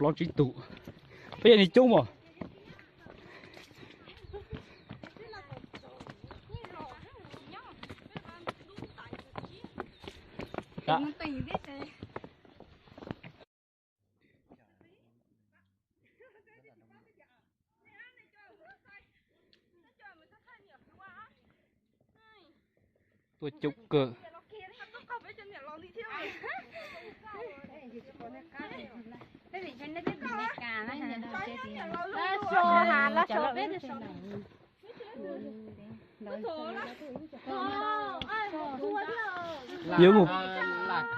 Los tsib tug. Peb yog neeg coob mas. Tuaj coob kawg. Yuav mus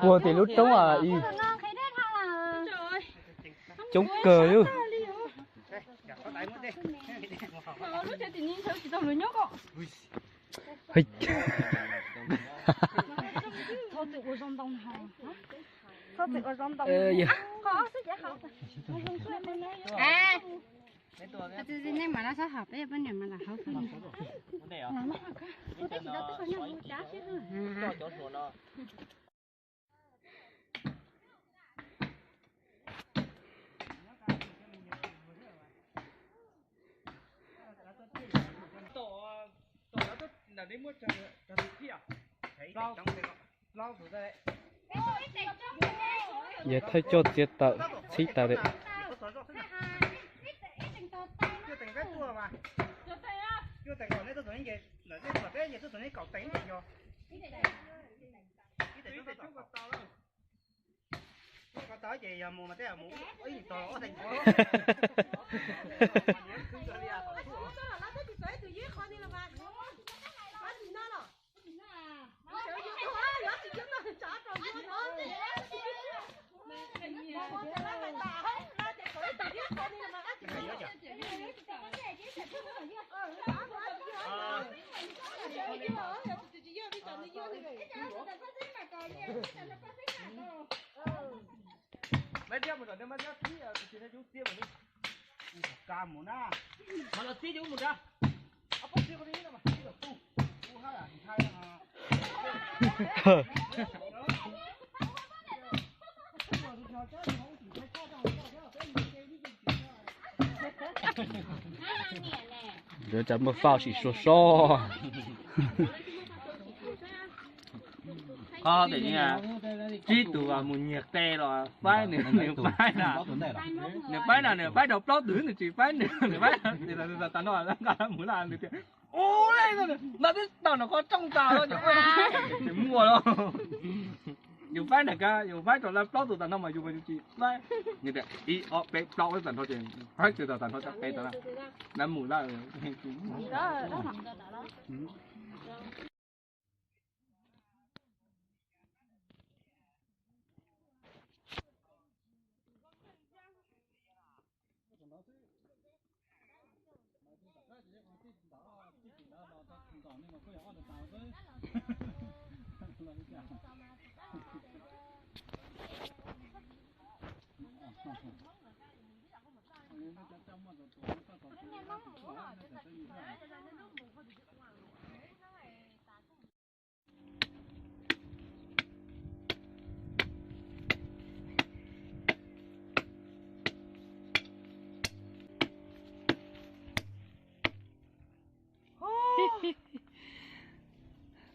puag tim lub roob a, coob kawg yus. Nej mas no sab hauv peb poj niam mas lam hauv. Yog thawj coj txiav tawm txhib tas lawm. Maiv Diab mus zom nej Maiv Diab txib tus txiv thiab cov txiv mas, mus ka mus na, qhov los txib cov mus nrad. Ob peb txiv qhov tib no mas txib los tu, tu hab ntshai. Ntawd tsam muaj faj sim sua so. Qhov tias tsib tus mus nyiag qe los faib nws, nws faib na, nws faib na, nws faib rau plaub tus nws tsis faib nws, nws faib tas no nqa mus laj nws tias, ua le no twb tau nws qhov rooj tas lawm, tsis muaj lawm. Yus faib nws ka, yus faib rau lawv plaub tus tas no mas yus mas yus tsis faib. Nws tias ib ob peb plaub tas no ces faib tsis tau tas no, tas peb tas no, lawv mus lawm.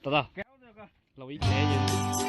Tau, tau. Los ib kev.